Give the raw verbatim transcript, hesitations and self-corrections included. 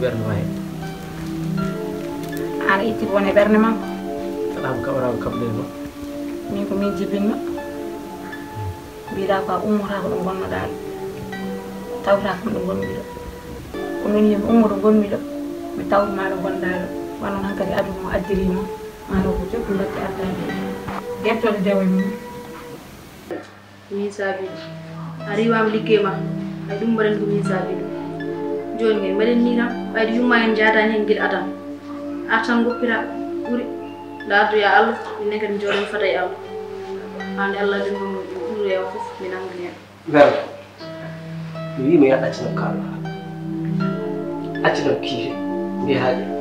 Ɓernde ma heen. Aan itti ko woni e ɓernde ma ko? Aɗa am kaɓaraama kaɓde ma. Min ko min jibinma. Mbiɗa ko a ummotako ɗo ngonnoɗaa ɗo. Tawta kam ɗo ngonmi ɗo. Ko min yimɓe ummo ɗo ngonmi ɗo. Mi tawtuma ɗo ngonɗaa ɗo. Wano hankadi aduna o addiri ma. Wano ko jokki batte addani. Gettode dewe mum. Min saabi ɗum. A riiwaama liggey ma. Hay ɗum mbaɗen ko min saabi ɗum. Jooni kay mbaɗen ni tan. Ɓayde yumma en njaadaani heen gila atan. Artan ngoppira ɓuri. Nda ardu ya Allah. Min ne kadi njooɗen fata e Allah. Hande Allah ɗum ɗum ɗum ɗum rewa fof min anndi heen. Mbela mi wiima yo accinam kaala. Accinam kiire. Mbiya haaƴi.